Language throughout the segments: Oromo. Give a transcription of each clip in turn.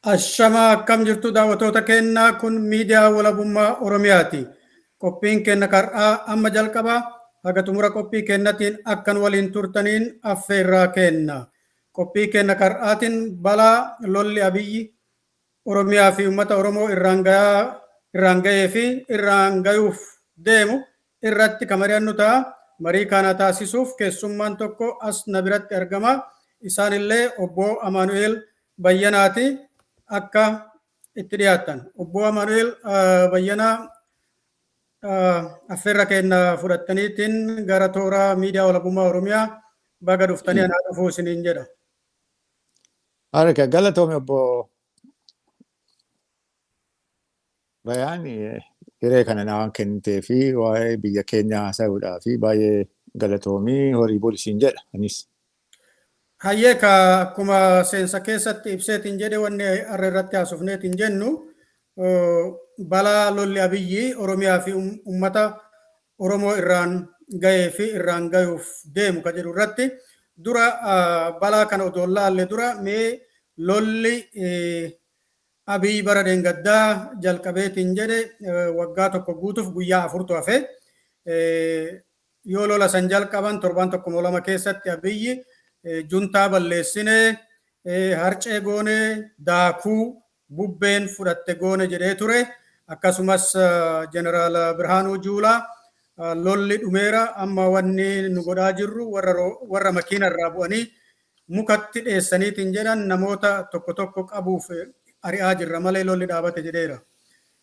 Ashamaa, akkam jirtu daawwattoota keenyaa? Kun miidiyaa Walabummaa Oromiyaati. Qophiin keenya har'aa amma jalqaba. Haga xumura qophii keenyatiin akkan waliin turtaniin affeerraa kenna. Qophii keenya har'aatiin balaa lolli Abiyyi Oromiyaa fi uummata Oromoo irraan gahee fi irraan gayuuf deemu irratti kan mari'annu ta'a. Marii kana taasisuuf keessummaan tokko as na biratti argama. Isaanillee obbo Amaanu'eel Bayyanaati, akka itti dhiyaatan. Obbo Amaanu'eel Bayyanaa, affeerra keenya fudhattaniitiin gara toora miidiyaa Walabummaa Oromiyaa baga dhuftanii, anaa dhufuu isiniin jedha. Harka galatoome, obbo Bayaan, hiree kana na waan kennitee fi waa'ee biyya keenyaa haasa'uudhaa fi baay'ee galatoomii, horii bulisiin jedha anis. Hayyee, ka akkuma seensa keessatti ibseetiin jedhe, wanni har'a irratti haasofneetiin jennu balaa lolli Abiyyi Oromiyaa fi uummata Oromoo irraan gahee fi irraan gayuuf deemu ka jedhu irratti. Dura balaa kana odoo laalle, dura mee lolli Abiy bara dheengaddaa jalqabeetiin jedhe waggaa tokko guutuuf guyyaa 4tu hafe. Yoo lola san jalqaban torbaan tokko lama keessatti Abiyyi juntaa balleessine, harcee goone, daakuu bubbeen fudhatte goone jedhee ture. Akkasumas Jeneraal Birhaanuu Juulaa lolli dhumeera, amma wanni nu godhaa jirru warra makiina irraa bu'anii mukatti dheessaniitiin jedhan namoota tokko tokko qabuuf ari'aa jirra malee lolli dhaabate jedheera.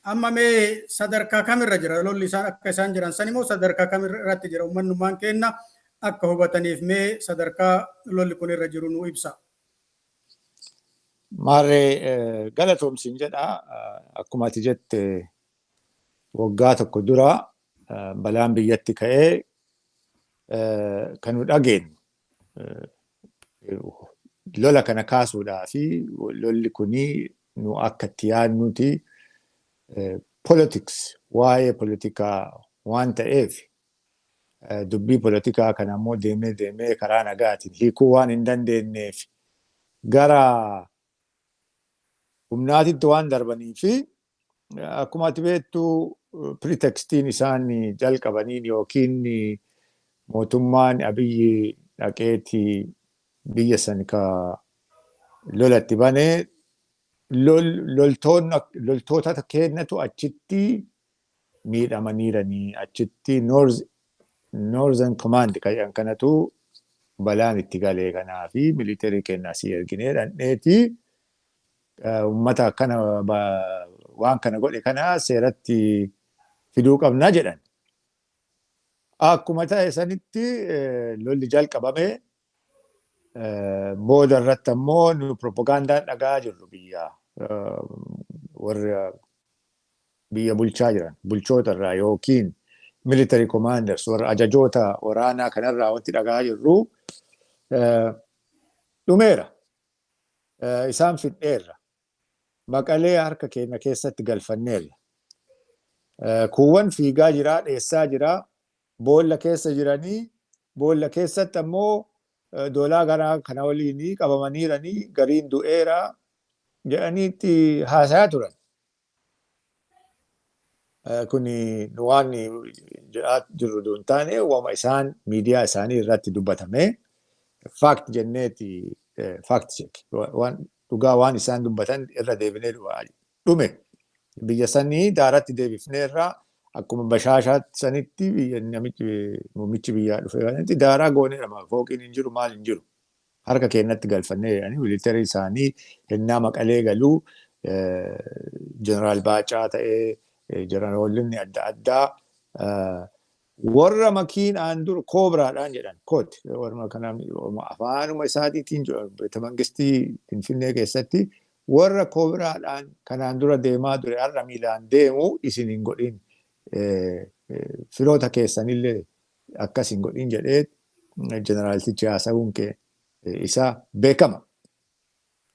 Amma mee sadarkaa kamirra jira lolli isaan akka isaan jiran san immoo sadarkaa kamirratti jira? Uummanummaan keenya akka hubataniif mee sadarkaa lolli kun irra jiru nu ibsa. Maarree, galatoomsiin jedha. Akkuma ati jette, waggaa tokko dura balaan biyyatti ka'ee kan nu dhageenyu lola kana kaasuudhaa fi lolli kuni nu akka itti yaadnuti politics, waa'ee politikaa waan ta'eef, dubbii politikaa kana ammoo deemee deemee karaa nagaatiin hiikuu waan hin dandeenyeef gara humnaatitti waan darbanii fi akkuma ati beektu pretextiin isaan jalqabaniin yookiin mootummaan Abiyyi dhaqeeti biyya san ka lolatti banee loltoota keenyatu achitti miidhamaniiranii, achitti Northern Command kan kanatu balaan itti galee, kanaa fi military keenya asii erginee dhandheeti uummata akkana waan kana godhe kana seeratti fiduu qabna jedhan. Akkuma ta'e sanitti lolli jalqabame. Booda irratti ammoo nu propagandaan dhagaa jirru biyya warra biyya bulchaa jiran bulchoota irraa yookiin military commanders, warra ajajoota waraanaa kanarraa wanti dhagaa jirru dhumeera. Isaan fidheerra. Maqalee harka keenya keessatti galfanneerra. Kuuwwan fiigaa jiraa, dheessaa jiraa, boolla keessa jiranii, boolla keessatti ammoo doolaa garaa kana waliin qabamaniiranii, gariin du'eera jedhaniitti haasayaa turan. Kuni nu waan jedhaa jirru hin taane, waama isaan miidiyaa isaanii irratti dubbatame fact jenneeti, fact check, waan dhugaa waan isaan dubbatan irra deebinee dhume. Biyya sanii daaratti deebifneerra, akkuma Bashaashaatti sanitti biyya namichi muummichi biyyaa dhufe kanatti daaraa gooneera, fooqiin hin jiru, maal hin jiru. Harka keenyatti galfannee jedhanii military isaanii hennaa Maqalee galuu Jeneraal Baacaa ta'ee jeneraalonni adda addaa warra makiinaan dur koobraadhaan jedhan kooti, warra kana afaanuma isaatiitiin beeta mangistii Finfinnee keessatti warra koobraadhaan kanaan dura deemaa ture har'a miilaan deemu isin hin godhin, firoota keessanillee akkas hin godhin jedhee jeneraaltichi haasa'uun kee isaa beekama.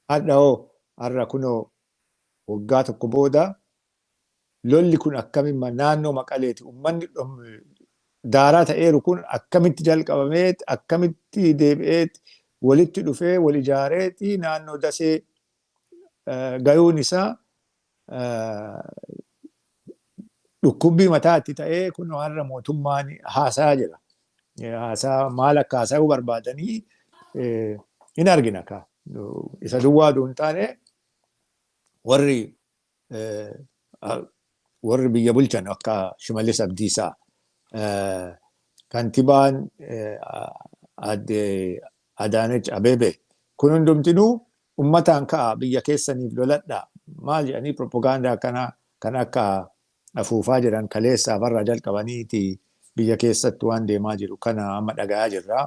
Har'a hoo, har'a kunoo waggaa tokko booda lolli kun akkamiin naannoo Maqaleeti uummanni daaraa ta'eeru kun akkamitti jalqabamee, akkamitti deebi'ee walitti dhufee wal ijaareeti naannoo Dasee Gayuun isaa dhukkubbii mataatti ta'ee kun har'a mootummaan haasaa jira. Haasaa maal akka haasa'uu barbaadanii hin argina ka. Isa duwwaa oduu hin taane, warri biyya bulchan akka Shimallis Abdiisaa, kantibaan adde Adaanech Abeebee, kun hundumtinuu ummataan ka'a, biyya keessaniif loladhaa maal jedhanii propagaandaa kana kan akka afuufaa jiran kaleessaaf har'a jalqabaniiti biyya keessatti waan deemaa jiru kana amma dhagayaa jirra.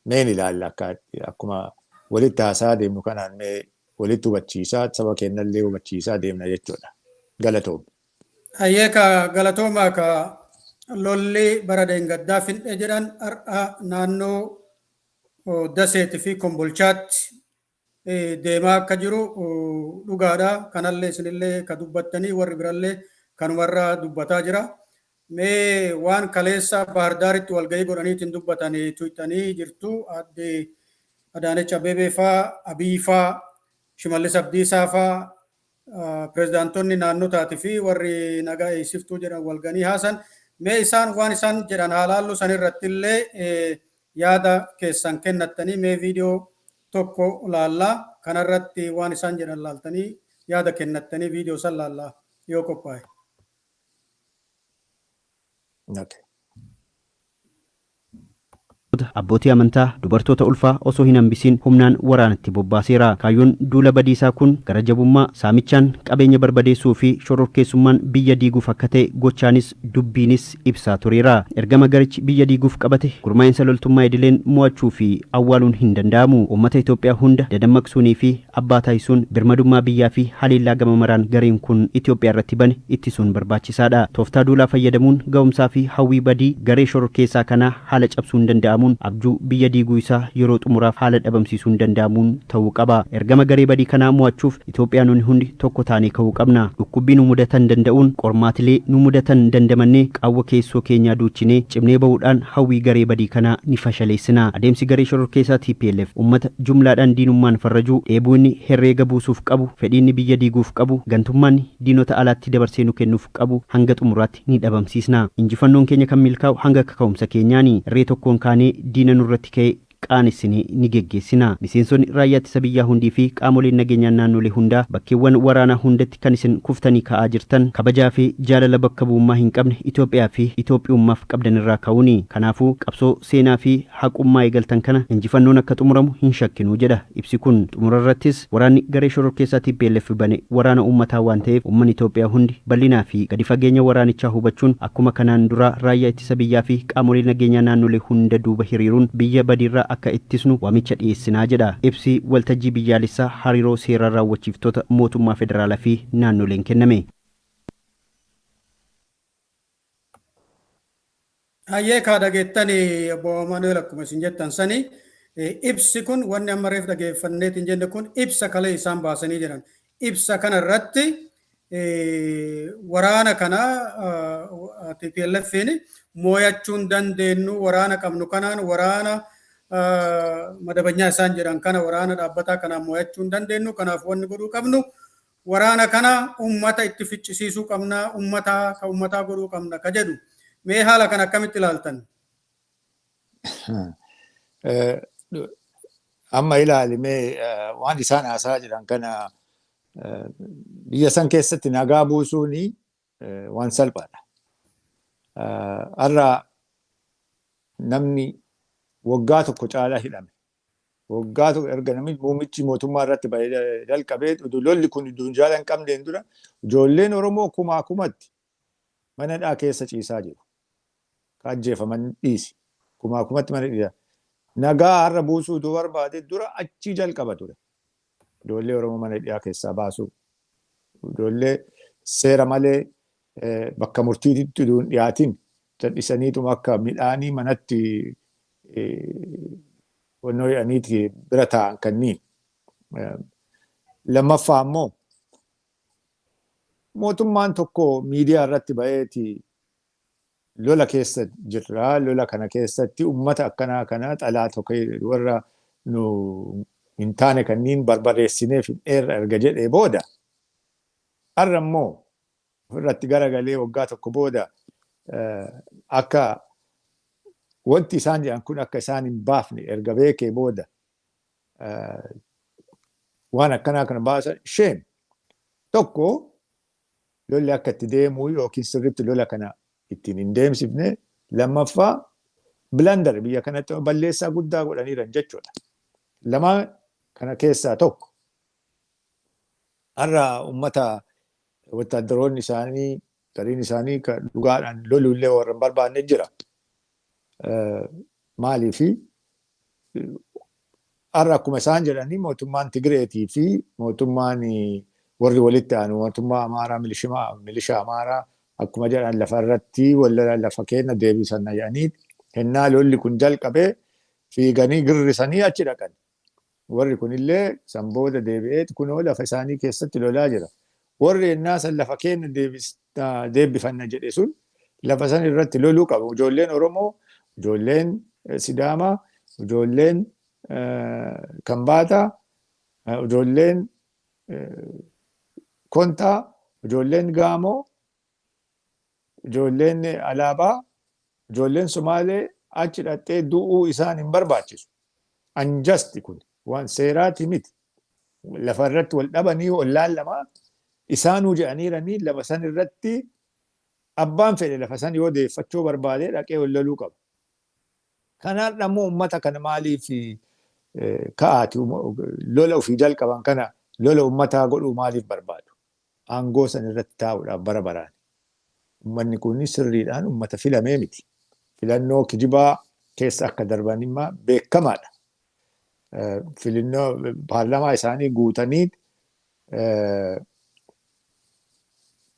Meen ilaalla, akka akkuma walitti haasaa deemnu kanaan mee walitti hubachiisaa, saba keenyallee hubachiisaa deemna jechuudha. Galatoom. Hayyee ka, galatoomaa ka. Lolli bara deengaddaa fin'e jedhan har'a naannoo Daseetii fi Kombolchaatti deemaa akka jiru dhugaadha. Kanallee isinillee ka dubbattanii, warri birallee kanumarraa dubbataa jira. Mee waan kaleessa Bahardaaritti walgahii godhaniitiin dubbatanii tuyxanii jirtu, adde Adaanech Abeebee faa, Abiy faa, Shimallis Abdiisaa faa, pirezidaantonni naannoo taati fi warri nagaa eegsiftuu jedhan walganii haasan. Mee isaan waan isaan jedhan haa laallu, san irratti illee yaada keessan kennattanii. Mee viidiyoo tokko laallaa, kanarratti waan isaan jedhan laaltanii yaada kennattanii, viidiyoo san laallaa yoo qophaa'e. Okay. Abbootii amantaa, dubartoota ulfaa osoo hin hambisiin humnaan waraanatti bobbaaseera. Kaayyoon duula badiisaa kun gara jabummaa, saamichaan qabeenya barbadeessuu fi shororkeessummaan biyya diiguuf akka ta'e gochaanis dubbiinis ibsaa tureera. Ergama garichi biyya diiguuf qabate gurmaa'insa loltummaa idileen mo'achuu fi awwaaluun hin danda'amu. Uummata Itoophiyaa hunda dadammaqsuunii fi abbaa taasisuun birmadummaa biyyaa fi haleellaa gama maraan gareen kun Itoophiyaa irratti bane ittisuun barbaachisaadha. Tooftaa duulaa fayyadamuun ga'umsaa fi hawwii badii garee shororkeessaa kanaa haala cabsuun danda'amuun, abjuu biyya diiguu isaa yeroo xumuraaf haala dhabamsiisuun danda'amuun ta'uu qaba. Ergama garee badii kanaa mo'achuuf Itoophiyaanonni hundi tokko taanee ka'uu qabna. Dhukkubbii nu mudatan danda'uun, qormaatilee nu mudatan dandamannee, qaawwa keessoo keenyaa duuchinee cimnee bahuudhaan hawwii garee badii kanaa ni fashaleessina. Adeemsi garee shororkeessaa TPLF uummata jumlaadhaan diinummaan farrajuu, dheebuu inni herreega buusuuf qabu, fedhii inni biyya diiguuf qabu, gantummaan diinota alaatti dabarsee nu kennuuf qabu hanga xumuraatti ni dhabamsiisna. Injifannoon keenya kan milkaa'u hanga kaka'umsa keenyaani. Irree tokkoon kaanee diina nurratti ka'e qaanessinee ni geggeessina. Miseensonni raayyaa ittisa biyyaa hundii fi qaamoleen nageenyaa naannolee hundaa bakkeewwan waraanaa hundatti kan isin kuftanii ka'aa jirtan kabajaa fi jaalala bakka bu'ummaa hin qabne Itoophiyaa fi Itoophiyummaaf qabdan irraa ka'uuni. Kanaafuu qabsoo seenaa fi haqummaa eegaltan kana injifannoon akka xumuramu hin shakkinuu jedha ibsi kun. Xumura irrattis waraanni garee shororkeessaa TPLF bane waraana uummataa waan ta'eef, uummanni Itoophiyaa hundi bal'inaa fi gadi fageenya waraanichaa hubachuun akkuma kanaan duraa raayyaa ittisa biyyaa fi qaamolee nageenyaa naannolee hunda duuba hiriiruun biyya badiirraa akka ittisnu waamicha dhiyeessinaa jedha. Ibsi waltajjii biyyaalessaa hariiroo seera raawwachiiftota mootummaa federaalaa fi naannoleen kenname. Hayyee kaa, dhageettanii obbo Manuel, akkuma isin jettan sani ibsi kun, wanni amma reef dhageeffanneetiin jenne kun, ibsa kalee isaan baasanii jiran. Ibsa kana irratti waraana kana TPLF'n mooyachuu hin dandeenyu, waraana qabnu kanaan, waraana madabanyaa isaan jedhan kana, waraana dhaabbataa kanaan mooyachuu hin dandeenyu. Kanaaf wanni godhuu qabnu waraana kana ummata itti ficcisiisuu qabna, ummata ka ummataa godhuu qabna ka jedhu. Mee haala kana akkamitti ilaaltan? Amma ilaali mee, waan isaan haasaa jiran kana, biyya san keessatti nagaa buusuun waan salphaadha. Har'a namni waggaa tokko caalaa hidhame. Waggaa tokko erga namni muummichi mootummaa irratti bahee jalqabee, lolli kun jaala hin qabneen dura, ijoolleen Oromoo kumaa kumatti mana hidhaa keessa ciisaa jiru. Ka ajjeefaman dhiisi. Kumaa kumatti mana hidhaa. Nagaa har'a buusuu utuu barbaade dura achii jalqaba ture. Ijoollee Oromoo mana hidhaa keessaa baasuu. Ijoollee seera malee bakka murtiitti utuu hin dhiyaatin cal'isaniituma akka midhaanii manatti wannoo jedhaniiti bira taa'an kanniin. Lammaffaa immoo mootummaan tokko miidiyaa irratti ba'eeti lola keessa jirra. Lola kana keessatti ummata akkanaa kana xalaa tokko warra nu Hin taane kanniin barbadeessinee fidheerra erga jedhee booda, har'a immoo ofirratti garagalee waggaa tokko booda akka wanti isaan jedhan kun akka isaan hin baafne erga beekee booda waan akkanaa kana baasan, shame. Tokko, lolli akka itti deemu yookiin sirriitti lola kana ittiin hin deemsifne. Lammaffaa, blunder biyya kanatti balleessaa guddaa godhaniiran jechuudha. Lamaan kana keessaa tokko. Har'a uummata wattaadaroonni isaanii gariin isaanii dhugaadhaan loluullee warra hin barbaanne jira. Maaliifi, har'a akkuma isaan jedhanii mootummaan Tigireetii fi mootummaan warri walitti aanu, mootummaa Amaaraa, milishaa Amaaraa, akkuma jedhan lafa irratti lafa keenya deebisan jedhanii hennaa lolli kun jalqabee fiiganii girrisanii achi dhaqan. Warri kunillee san booda deebi'ee kunoo lafa isaanii keessatti lolaa jira. Warri hennaa san lafa keenya deebifanna jedhe sun lafa san irratti loluu qabu. Ijoolleen Oromoo, ijoolleen Sidaamaa, ijoolleen Kambaataa, ijoolleen Kontaa, ijoolleen Gaamoo, ijoolleen Alaabaa, ijoolleen Sumaalee achi dhaqxee du'uu isaan hin barbaachisu. Unjust, kun waan seeraati miti. Lafa irratti wal dhabanii ollaan lama isaanuu jedhaniiranii lafa san irratti abbaan fedhe lafa san yoo deeffachuu barbaade dhaqee wal loluu qaba. Kanaaf ammoo uummata kana maaliif ka'aati lola ofii jalqaban kana lola uummataa godhuu maaliif barbaadu? Aangoo san irratti taa'uudhaaf bara baraan. Uummanni kun sirriidhaan uummata filamee miti. Filannoo kijibaa keessa akka darban immoo beekamaadha. Filannoo paarlamaa isaanii guutanii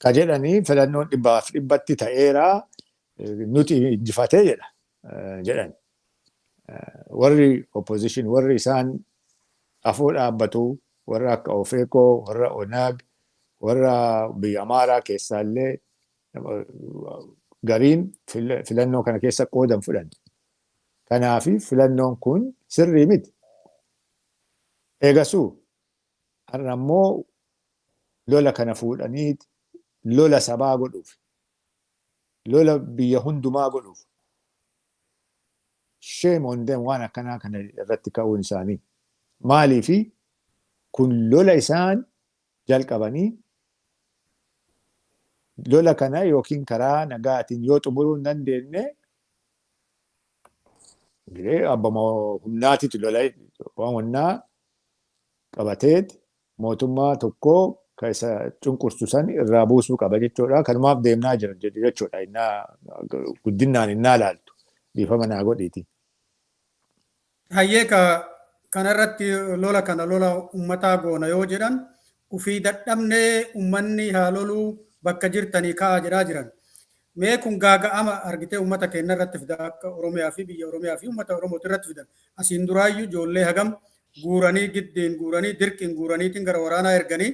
ka jedhanii filannoon 100% ta'eera, nuti injifatee jedha jedhan. Warri opposition, warri isaan afoo dhaabbatu, warra akka Ofeekoo, warra Onaag, warra biyya Amaaraa keessaallee gariin filannoo kana keessa qoodan fudhan. Kanaafi filannoon kun sirrii miti. Eegasuu har'a ammoo lola kana fuudhanii lola sabaa godhuuf, lola biyya hundumaa godhuuf, shame on them waan akkanaa kana irratti ka'uun isaanii. Maaliifi, kun lola isaan jalqabanii lola kana yookiin karaa nagaatiin yoo xumuruu hin dandeenye, abbama humnaatitu lola humnaa qabateet mootummaa tokko ka isa cunqursu san irraa buusuu qaba jechuudha. Kanumaaf deemnaa jira jechuudha. Innaa guddinaan innaa laaltu dhiifama naa godhiiti. Hayyee, ka kanarratti lola kana lola ummataa goona yoo jedhan, ufii dadhabnee ummanni haa loluu, bakka jirtanii ka'aa jedhaa jiran. Mee kun gaaga'ama argitee ummata keenya irratti fida, akka Oromiyaa fi biyya Oromiyaa fi ummata Oromooti irratti fidan. Asiin duraayyuu ijoollee hagam guuranii, giddiin guuranii, dirqiin guuraniitiin gara waraanaa erganii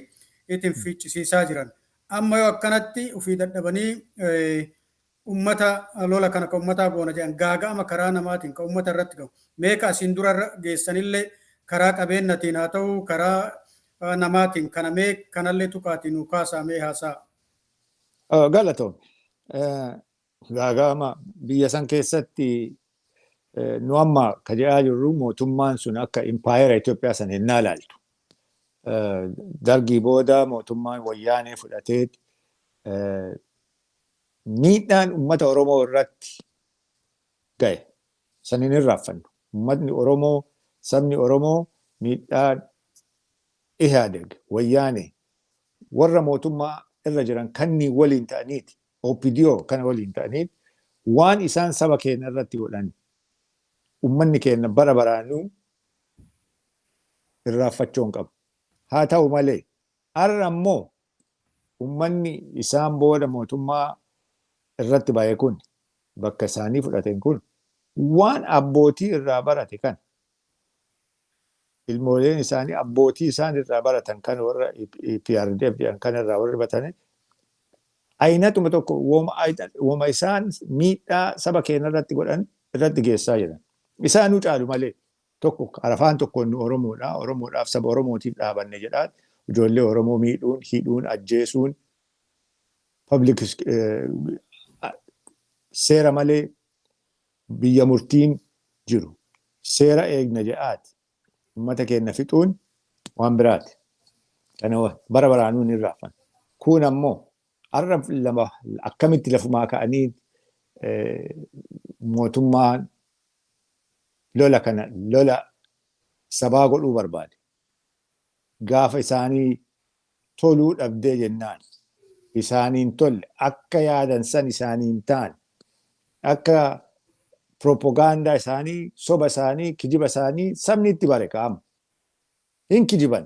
ittiin fiiccisiisaa jiran. Amma yoo akkanatti ufii dadhabanii ummata lola kana ka ummataa goona jedhan, gaaga'ama karaa namaatiin ka ummata irratti ga'u. Meeqa asiin dura geessanillee karaa qabeenyatiin haa ta'u, karaa namaatiin, kana mee kanallee tuqaatiin nu kaasaa, mee haasaa. Galatoom. Gaaga'ama biyya san keessatti nu amma ka jedhaa jirru, mootummaan sun akka impaayera Itoophiyaa san hinnaa ilaaltu. Dargii booda mootummaan Wayyaanee fudhatee miidhaan uummata Oromoo irratti gahe san hin irraanfannu. Uummatni Oromoo, sabni Oromoo miidhaa Ihaadeg, Wayyaanee, warra mootummaa irra jiran kanneen waliin ta'aniiti, OPDO kana waliin ta'aniiti, waan isaan saba keenya irratti godhan uummanni keenya bara baraanuu irraanfachuu hin qabu. Haa ta'u malee, har'a ammoo uummanni isaan booda mootummaa irratti ba'e kun, bakka isaanii fudhateen kun, waan abbootii irraa barate kan ilmooleen isaanii abbootii isaan irraa baratan kan warra EPRDF jedhan kan irraa warri baratan aynatuma tokko woma isaan miidhaa saba keenya irratti godhan irratti geessaa jiran. Isaanuu caalu malee. Tokko afaan tokkoon nu Oromoodha. Oromoodhaaf, saba Oromootiif dhaabanne jedhaa. Ijoollee Oromoo miidhuun, hidhuun, ajjeesuun, public seera malee biyya murtiin jiru. Seera eegna jedhaati. Uummata keenya fixuun waan biraati. Kana bara baraanuun hin raafan. Kun ammoo har'a lama akkamitti lafumaa ka'anii mootummaan lola kana lola sabaa godhuu barbaade? Gaafa isaanii toluu dhabdee jennaan, isaaniin tolle, akka yaadan san isaaniin ta'an, akka propagaandaa isaanii, soba isaanii, kijiba isaanii sabni itti bare kaa'ama. Hin kijiban.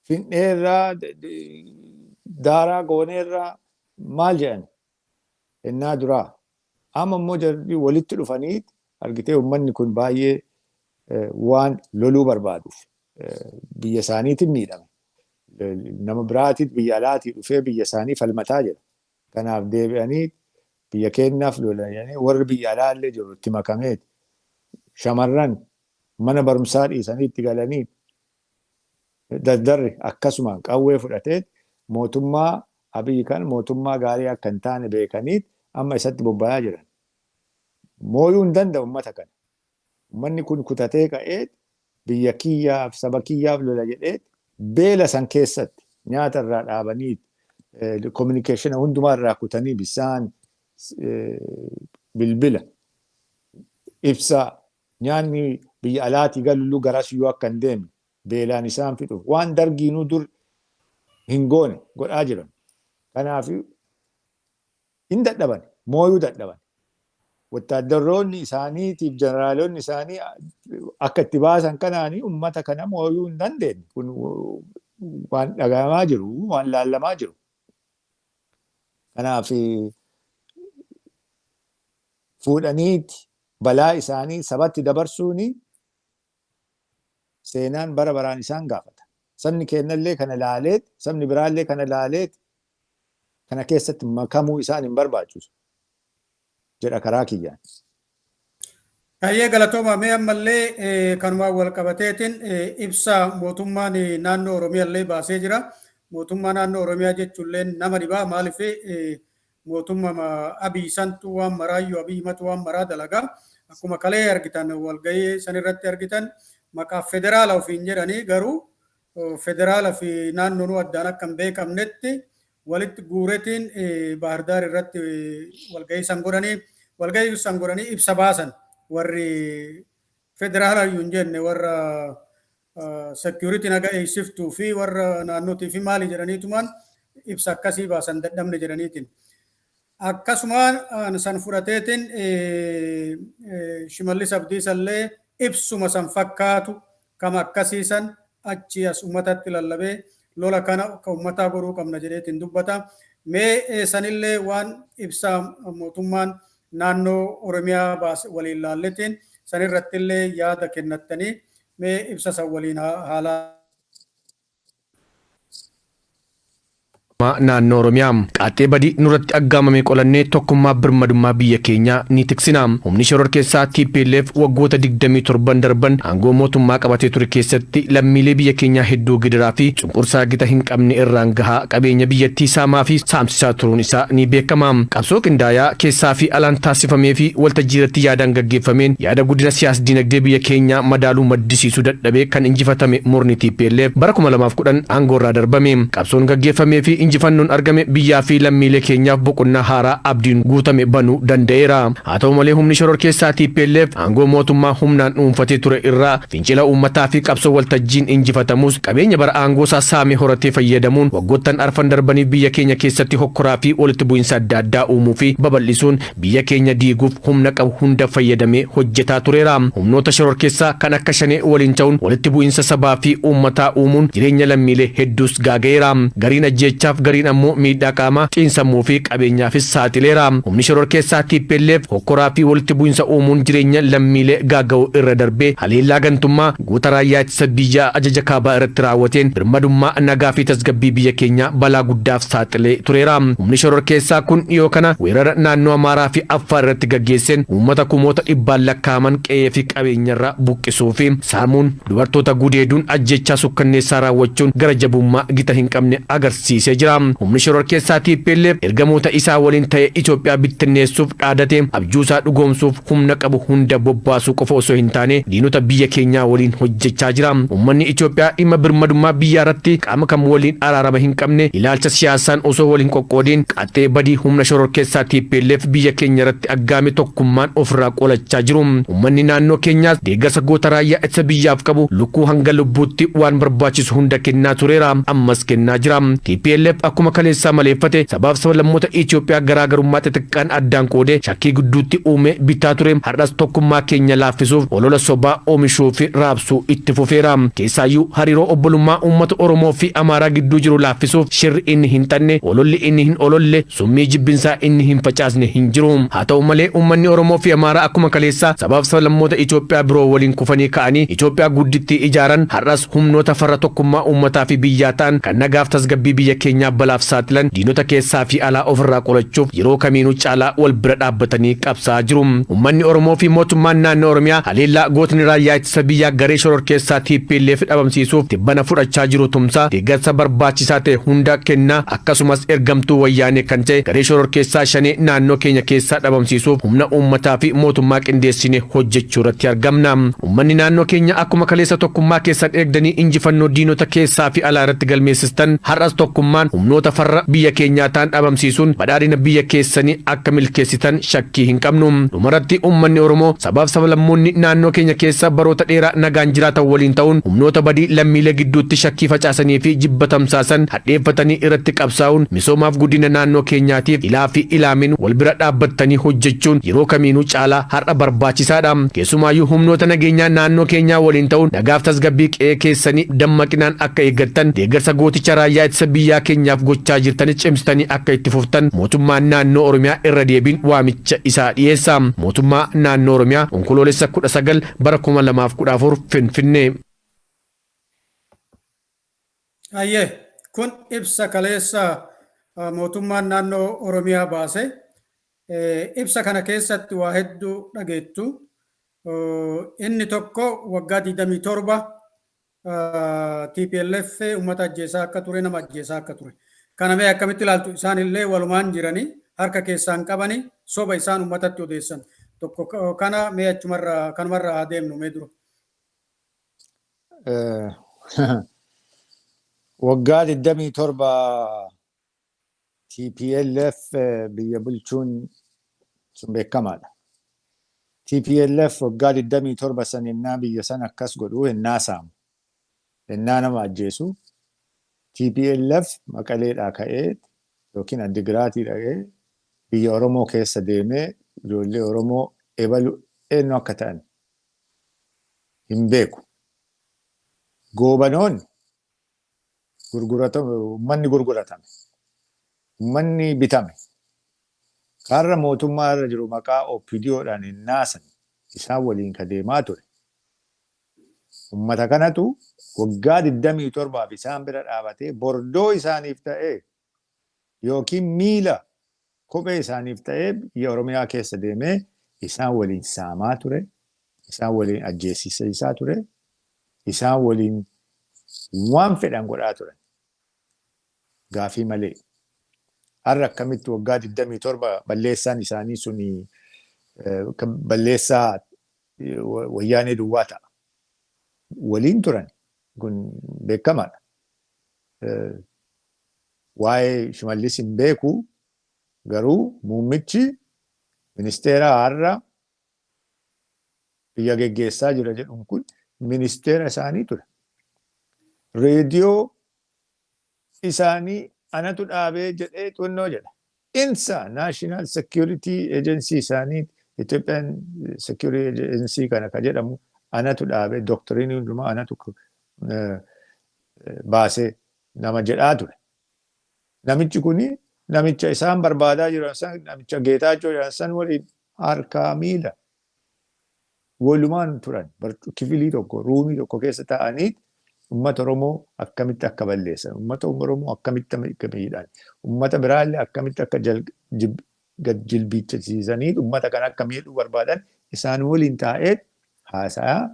Finneerraa, daaraa gooneerraa maal jedhan ennaa duraa. Amma immoo jarri walitti dhufanii argitee, uummanni kun baay'ee waan loluu barbaaduuf biyya isaaniitiin miidhame. Nama biraatiif biyya alaatii dhufee biyya isaanii falmataa jira. Kanaaf deebi'anii biyya keenyaaf lolanii warri biyya alaa illee jiru itti makameeti. Shamarran mana barumsaa dhiisanii itti galanii, dardarri akkasumaan qawwee fudhatee, mootummaa Abiyyi kan mootummaa gaarii akka hin taane beekanii amma isatti bobba'aa jiran. Mooyuu hin danda'u uummata kana. Uummanni kun kutatee ka'ee biyya kiyyaaf, saba kiyyaaf lola jedhee, beela san keessatti nyaata irraa dhaabanii, communication hundumaa irraa kutanii, bisaan, bilbila, ibsaa, nyaanni biyya alaatii galuluu garas yoo akka hin deemne, beelaan isaan fixuuf waan dargiinuu dur hin goone godhaa jiran. Kanaaf hin dadhaban, mooyuu dadhaban. Wattaaddaroonni isaaniitiif jeneraalonni isaanii akka itti baasan kanaanii uummata kana mooyuu hin dandeenye. Kun waan dhagahamaa jiru, waan laallamaa jiru. Kanaaf fuudhaniiti balaa isaanii sabatti dabarsuuni seenaan bara baraan isaan gaafata. Sabni keenyallee kana laaleet, sabni biraallee kana laaleet, kana keessatti makamuu isaan hin barbaachisu jedha karaa kiyyaan. Baay'ee galatooma. Mee ammallee kanumaan wal qabateetiin ibsa mootummaan naannoo Oromiyaa illee baasee jira. Mootummaa naannoo Oromiyaa jechuullee nama dhibaa. Maaliif mootummaa Abiy santu waan maraayyuu, Abiy matu waan maraa dalagaa. Akkuma kalee argitan, walgahii sanirratti argitan, maqaa federaala ofiin jedhanii garuu federaala fi naannoonuu addaan akka hin beekamnetti walitti guuretiin Baahirdaar irratti walgahii san godhanii ibsa baasan. Warri federaala iyyuu hin jenne, warra security naga eegsiftuu fi warra naannootii fi maali jedhaniitumaan ibsa akkasii baasan, dadhabne jedhaniitiin. Akkasumaan san fudhateetiin Shimallis Abdiisallee ibsuma san fakkaatu kama akkasiisan achi as uummatatti lallabee, lola kana akka uummataa godhuu qabna jedheetiin dubbata. Mee sanillee waan ibsa mootummaan naannoo Oromiyaa baase waliin laalletiin sanirrattillee yaada kennattanii, mee ibsa san waliin haala. Naannoo Oromiyaa qaaxxee badii nurratti aggaamame qolannee tokkummaa birmadummaa biyya keenyaa ni tiksina. Humni shororkeessaa TPLF waggoota 27 darban aangoo mootummaa qabatee ture keessatti lammiilee biyya keenyaa hedduu gidiraa fi cunqursaa gita hin qabne irraan gahaa, qabeenya biyyattii saamaa fi saamsisaa turuun isaa ni beekama. Qabsoo qindaayaa keessaa fi alaan taasifamee fi waltajjii irratti yaadaan gaggeeffameen yaada guddina siyaas dinagdee biyya keenyaa madaaluu maddisiisuu dadhabee kan injifatame murni TPLF bara 2010 aangoo irraa darbame. Qabsoon gaggeeffamee fi injifannoon argame biyyaa fi lammiilee keenyaaf boqonnaa haaraa abdiin guutame banuu danda'eera. Haa ta'u malee, humni shororkeessaa TPLF aangoo mootummaa humnaan dhuunfatee ture irraa fincila uummataa fi qabsoo waltajjiin injifatamus, qabeenya bara aangoo isaa saamee horatee fayyadamuun waggoottan arfan darbaniif biyya keenya keessatti hokkoraa fi walitti bu'iinsa adda addaa uumuu fi babal'isuun biyya keenya diiguuf humna qabu hunda fayyadamee hojjetaa tureera. Humnoota shororkeessaa kan akka Shanee waliin ta'uun walitti bu'iinsa sabaa fi uummataa uumuun jireenya lammiilee hedduus gaaga'eera. Gariin ajjeechaaf qabeenyaaf, gariin ammoo miidhaa qaamaa, xiinsammuu fi qabeenyaafis saaxileera. Humni shororkeessaa TPLF hokkoraa fi walitti bu'insa uumuun jireenya lammiilee gaaga'uu irra darbee haleellaa gantummaa goota raayyaa ittisa biyyaa ajaja kaabaa irratti raawwateen birmadummaa, nagaa fi tasgabbii biyya keenyaa balaa guddaaf saaxilee tureera. Humni shororkeessaa kun dhiyoo kana weerara naannoo Amaaraa fi Affaar irratti gaggeesseen uummata kumoota dhibbaan lakkaa'aman qe'ee fi qabeenyarraa buqqisuu fi saamuun, dubartoota gudeeduun, ajjechaa sukkanneessaa raawwachuun gara jabummaa gita hin qabne agarsiisee jira. Humni shororkeessaa TPLF ergamoota isaa waliin ta'ee Itoophiyaa bittinneessuuf dhaadate abjuusaa dhugoomsuuf humna qabu hunda bobbaasuu qofa osoo hin taane diinota biyya keenyaa waliin hojjechaa jira. Uummanni Itoophiyaa dhimma birmadummaa biyyaa irratti qaama kam waliin araarama hin qabne, ilaalcha siyaasaan osoo wal hin qoqqoodiin, qaxxee badii humna shororkeessaa TPLF biyya keenya irratti aggaame tokkummaan ofirraa qolachaa jiru. Uummanni naannoo keenyaas deeggarsa goota raayyaa ittisa biyyaaf qabu lukkuu hanga lubbuutti waan barbaachisu hunda kennaa tureera, ammas kennaa jira. TPLF akkuma kaleessaa maleeffate sabaaf sablammoota Itoophiyaa garaagarummaa xixiqqaan addaan qoodee shakkii gidduutti uume bitaa ture, har'as tokkummaa keenya laaffisuuf olola sobaa oomishuu fi raabsuu itti fufeera. Keessaayyuu hariiroo obbolummaa uummata Oromoo fi Amaaraa gidduu jiru laaffisuuf shirri inni hin xanne, ololli inni hin ololle, summii jibbinsaa inni hin facaasne hin jiru. Haa ta'u malee, uummanni Oromoo fi Amaaraa akkuma kaleessaa sabaaf sablammoota Itoophiyaa biroo waliin kufanii ka'anii Itoophiyaa guddittii ijaaran, har'as humnoota farra tokkummaa uummataa fi biyyaa ta'an, kan nagaaf tasgabbii biyya keenyaa balaaf saaxilan, diinota keessaa fi alaa ofirraa qolachuuf yeroo kamiinuu caalaa wal bira dhaabbatanii qabsaa'aa jiru. Uummanni Oromoo fi mootummaan naannoo Oromiyaa haleellaa gootni raayyaa ittisa biyyaa garee shororkeessaa TPLF dhabamsiisuuf tibbana fudhachaa jiru tumsaa, deeggarsa barbaachisaa ta'e hunda kennaa, akkasumas ergamtuu Wayyaanee kan ta'e garee shororkeessaa Shanee naannoo keenya keessaa dhabamsiisuuf humna uummataa fi mootummaa qindeessine hojjechuu irratti argamna. Uummanni naannoo keenya akkuma kaleessa tokkummaa keessan eegdanii injifannoo diinota keessaa fi alaa irratti galmeessistan, har'as tokkummaan humnoota farra biyya keenyaa ta'an dhabamsiisuun badhaadhina biyya keessanii akka milkeessitan shakkii hin qabnu. Dhumarratti, uummanni Oromoo sabaaf sablammoonni naannoo keenya keessa baroota dheeraa nagaan jiraatan waliin ta'uun humnoota badii lammiilee gidduutti shakkii facaasanii fi jibba tamsaasan hadheeffatanii irratti qabsaa'uun misoomaaf guddina naannoo keenyaatiif ilaa fi ilaamin wal bira dhaabbattanii hojjechuun yeroo kamiinuu caalaa har'a barbaachisaadha. Keessumaayyuu humnoota nageenyaa naannoo keenyaa waliin ta'uun nagaaf tasgabbii qe'ee keessanii dammaqinaan akka eeggattan, deeggarsa gooticha raayyaa ittisa biyyaa keenyaaf gochaa jirtanis cimsitanii akka itti fuftan mootummaan naannoo Oromiyaa irra deebiin waamicha isaa dhiyeessa. Mootummaa naannoo Oromiyaa, Onkoloolessa 19 bara 2014, Finfinnee. Ayyee, kun ibsa kaleessa mootummaan naannoo Oromiyaa baase. Ibsa kana keessatti waa hedduu dhageettu. Inni tokko waggaa 27 TPLF uummata ajjeesaa akka ture, nama ajjeesaa akka ture. Kana mee akkamitti ilaaltu? Isaan illee walumaan jiranii, harka keessaan qabanii, soba isaan uummatatti odeessan. Tokko kana, mee achumarraa kanumarraa haa deemnu mee dura. Waggaa 27 TPLF biyya bulchuun sun beekamaadha. TPLF waggaa 27 san innaa biyya san akkas godhu, innaa saamu, innaa nama ajjeesu, TPLF Maqaleedhaa ka'ee yookiin Addigiraatii dhaqee biyya Oromoo keessa deemee ijoollee Oromoo ebalu eenyu akka ta'an hin beeku. Goobanoonni gurguratame, uummanni gurguratame, uummanni bitame. Karra mootummaa irra jiru maqaa OPDOdhaan hin naasan isaan waliin ka deemaa ture. Uummata kanatu waggaa 27f isaan bira dhaabatee bordoo isaaniif ta'ee yookiin miila kophee isaaniif ta'ee biyya Oromiyaa keessa deemee isaan waliin saamaa ture, isaan waliin ajjeesisaa ture, isaan waliin waan fedhan godhaa turan. Gaafii malee. Har'a akkamitti waggaa 27 balleessaan isaanii suni balleessaa Wayyaanee duwwaa ta'a? Waliin turan, kun beekamaadha. Waa'ee Shimallis hin beeku, garuu muummichi ministeera har'a biyya geggeessaa jira jedhuun kun ministeera isaanii ture. Reediyoo isaanii anatu dhaabee jedhee xinnoo jedha. INSA, National Security Agency isaanii, Ethiopian Security Agency kana ka jedhamu anatu dhaabee, doctrine hundumaa anatu baasee nama jedhaa ture. Namichi kuni namicha isaan barbaadaa jiran san, namicha Geetaachoo jedhan san waliin harkaa miila walumaan turan. Kifilii tokko, roomii tokko keessa taa'anii uummata Oromoo akkamitti akka balleessan, uummata Oromoo akkamitti akka miidhan, uummata biraallee akkamitti akka gad jilbichisiisanii uummata kana akka miidhuu barbaadan isaan waliin taa'ee haasaa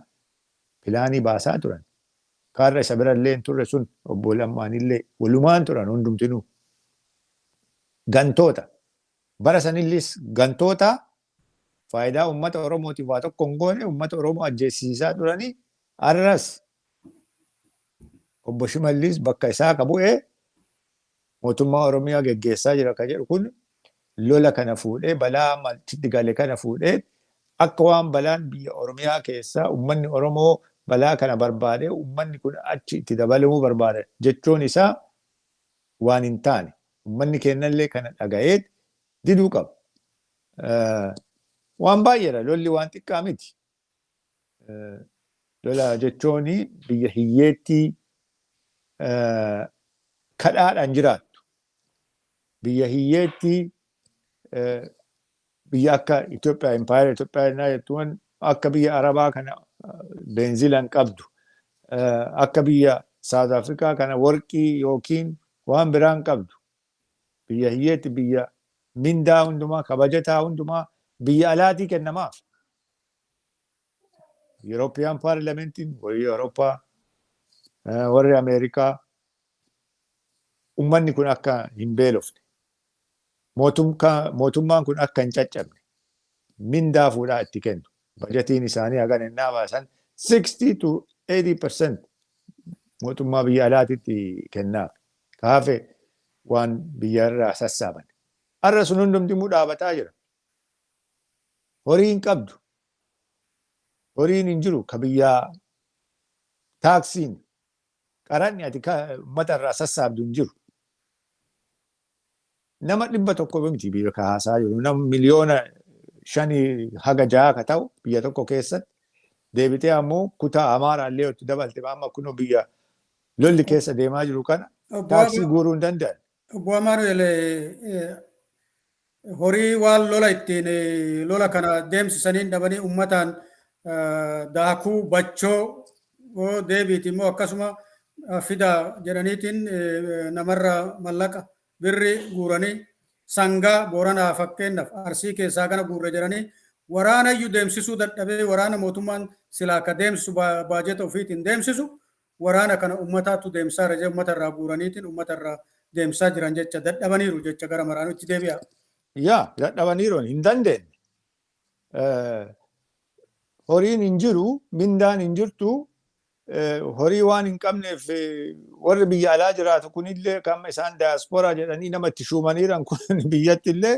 planii baasaa turan. Kaarra isa birallee hin turre sun obbo Lammaanillee walumaan turan hundumtinuu. Gantoota. Bara sanillis gantoota faayidaa uummata Oromootiif waa tokko hin goone, uummata Oromoo ajjeesiisaa turanii. Arras obbo Shimallis bakka isaa ka bu'ee mootummaa Oromiyaa geggeessaa jira ka jedhu kun lola kana fuudhee, balaa achitti gale kana fuudhee, akka waan balaan biyya Oromiyaa keessaa uummanni Oromoo balaa kana barbaade, uummanni kun achi itti dabalamuu barbaada jechuun isaa waan hin taane. Uummanni keenyallee kana dhaga'ee diduu qaba. Waan baay'eedha, lolli waan xiqqaa miti. Lola jechuun biyya hiyyeettii kadhaadhaan jiraattu. Biyya hiyyeettii, biyya akka Itoophiyaa, impaayera Itoophiyaa jennaa jettuun, akka biyya Arabaa kana beenzila hin qabdu. Akka biyya South Africa kana warqii yookiin waan biraa hin qabdu. Biyya hiyyeetti, biyya mindaa hundumaa, kabajataa hundumaa biyya alaatii kennamaaf. European Parliamentiin, warri Awurooppaa, warri Ameerikaa ummanni kun akka hin beelofne, mootummaan kun akka hin caccabne mindaa fuudhaa itti kennu. Bajatiin isaanii hagan innaa baasan 60 to 80% mootummaa biyya alaatitti kennaaf. Kaafe waan biyya irraa sassaaban. Har'a sun hundumtimuu dhaabataa jira. Horii hin qabdu. Horiin hin jiru ka biyyaa, taaksiin qaranni ati uummata irraa sassaabdu hin jiru. Nama 100 miti biyya ka haasaa jiru. Nama 5 miliyoona haga 6 ka ta'u biyya tokko keessatti deebitee ammoo kutaa Amaaraa illee itti dabalte, amma kunoo biyya lolli keessa deemaa jiru kana taaksii guuruu hin danda'an. Obbo Amaanu'el, horii waan lola ittiin lola kana deemsisaniin dhabanii uummataan daakuu bachoo deebiiti immoo akkasuma fida jedhaniitiin namarra mallaqa birri guuranii, sangaa Booranaa fakkeenyaaf Arsii keessaa kana guurre jedhanii waraana iyyuu deemsisuu dadhabee, waraana mootummaan silaa akka deemsisu baajeta ofiitiin deemsisu, waraana kana uummataatu deemsaa jira, uummata irraa guuraniitiin uummata irraa deemsaa jiran jecha dadhabaniiru jecha gara maraanuu itti deebi'a. Yaa, dadhabaniiru, hin dandeenye. Horiin hin jiru, mindaan hin jirtu, horii waan hin qabneef warri biyya alaa jiraatu kunillee kan isaan daayaspooraa jedhanii nama itti shuumaniiran kun biyyatti illee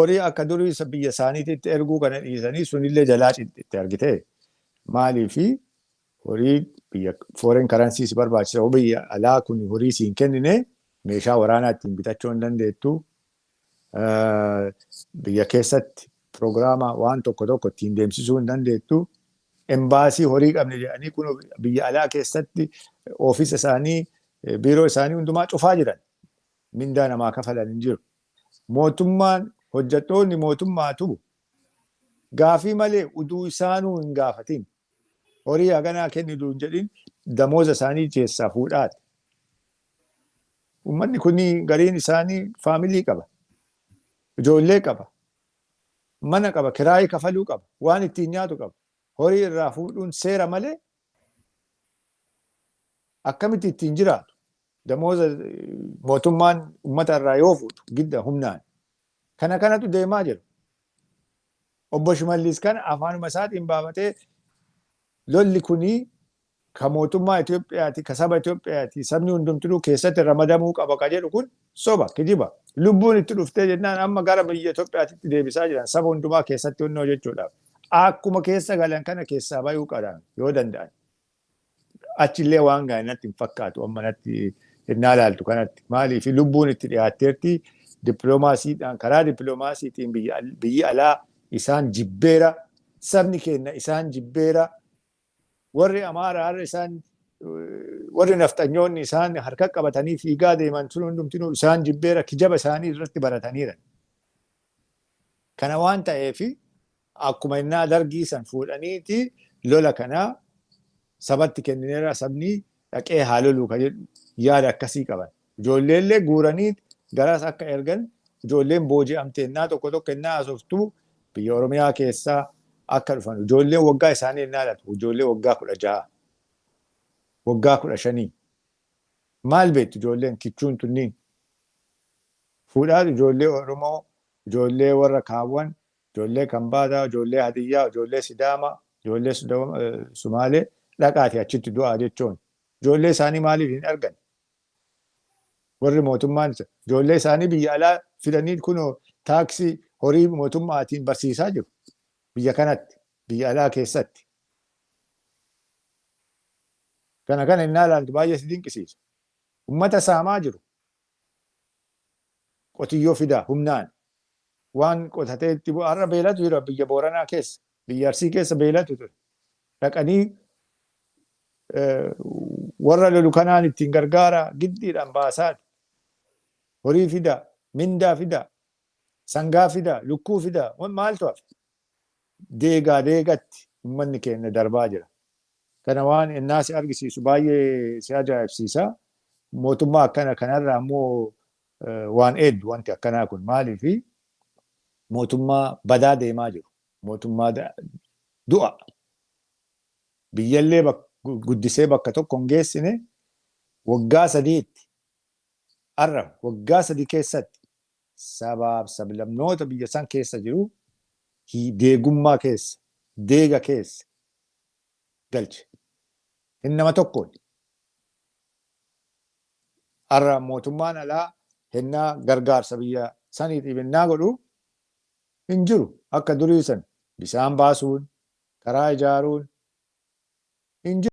horii akka durii biyya isaaniitti erguu kana dhiisanii sunillee jalaa itti argite. Maaliifi horii biyya foreign currency si barbaachisa. Biyya alaa kun horii siin kennine meeshaa waraanaa ittiin bitachuu hin dandeettu. Biyya keessatti piroogiraama waan tokko tokko ittiin deemsisuu hin dandeettu. Embaasii horii qabne jedhanii kun biyya alaa keessatti oofisa isaanii, biiroo isaanii hundumaa cufaa jiran. Mindaa namaa kafalan hin jiru. Mootummaan, hojjettoonni mootummaatu gaafii malee, uduu isaanuu hin gaafatin, horii haganaa kennitu hin jedhin, damooza isaanii keessaa fuudhaati. Uummanni kun gariin isaanii family qaba. Ijoollee qaba. Mana qaba. Kiraayii kafaluu qaba. Waan ittiin nyaatu qaba. Horii irraa fuudhuun seera malee akkamitti ittiin jiraatu? Damooza mootummaan uummata irraa yoo fuudhu gidda humnaan. Kana kanatu deemaa jira. Obbo Shimallis kana afaanuma isaatiin baafatee lolli kunii ka mootummaa Itoophiyaati, ka saba Itoophiyaati, sabni hundumtinuu keessatti ramadamuu qaba ka jedhu kun soba, kijiba. Lubbuun itti dhuftee jennaan amma gara biyya Itoophiyaatitti deebisaa jiran saba hundumaa keessatti honnoo jechuudhaaf. Akkuma keessa galan kana keessaa bayuu qaban yoo danda'an. Achillee waan gaarii natti hin fakkaatu amma natti innaa ilaaltu kanatti. Maaliif lubbuun itti dhiyaatteerti, dippiloomaasiidhaan, karaa dippiloomaasiitiin biyyi alaa isaan jibbeera, sabni keenya isaan jibbeera, warri Amaaraa har'a isaan Warri nafxanyoonni isaan harka qabatanii fiigaa deeman sun hundumtinuu isaan jibbeera, kijaba isaanii irratti barataniira. Kana waan ta'eef, akkuma innaa Dargii san fuudhaniiti lola kana sabatti kennineera, sabni dhaqee haa loluu kan jedhu yaada akkasii qaban. Ijoolleellee guuranii garas akka ergan, ijoolleen booji'amte innaa tokko tokko innaa haasoftuu biyya Oromiyaa keessaa akka dhufan, ijoolleen waggaa isaanii innaa ilaaltu, ijoollee waggaa 16, waggaa 15, maal beektu ijoolleen kichuun tunniin? Fuudhaa ijoollee Oromoo, ijoollee warra kaawwan, ijoollee Kambaataa, ijoollee Hadiyyaa, ijoollee Sidaamaa, ijoollee Sumaalee dhaqaati achitti du'aa jechuun, ijoollee isaanii maaliif hin argan? Warri mootummaan ijoollee isaanii biyya alaa fidanii kunoo taaksii horii mootummaatiin barsiisaa jiru biyya kanatti, biyya alaa keessatti. Kana innaa ilaaltu baay'ee si dinqisiisa. Ummata saamaa jiru. Qotiyyoo fidaa humnaan. Waan qotatee itti har'a beelatu jira biyya Booranaa keessa, biyya Arsii keessa beelatu ture. Dhaqanii warra lolu kanaan ittiin gargaara giddiidhaan baasaati. Horii fidaa, mindaa fidaa, sangaa fidaa, lukkuu fidaa, maaltu hafe? Deegaa deegatti uummanni keenya darbaa jira. Kana waan innaa si argisiisu baay'ee si ajaa'ibsiisa. Mootummaa akkana kanarraa immoo waan eeddu wanti akkanaa kun, maaliifi mootummaa badaa deemaa jiru. Mootummaa du'a. Biyyallee guddisee bakka tokko hin geessine. Waggaa 3tti, har'a waggaa 3 keessatti sabaaf sablamnoota biyya san keessa jiru deegummaa keessa, deega keessa galche. Hin nama tokkoon. Har'a mootummaan alaa hennaa gargaarsa biyya saniitiif hennaa godhu hin jiru. Akka durii san bisaan baasuun, karaa ijaaruun hin jiru.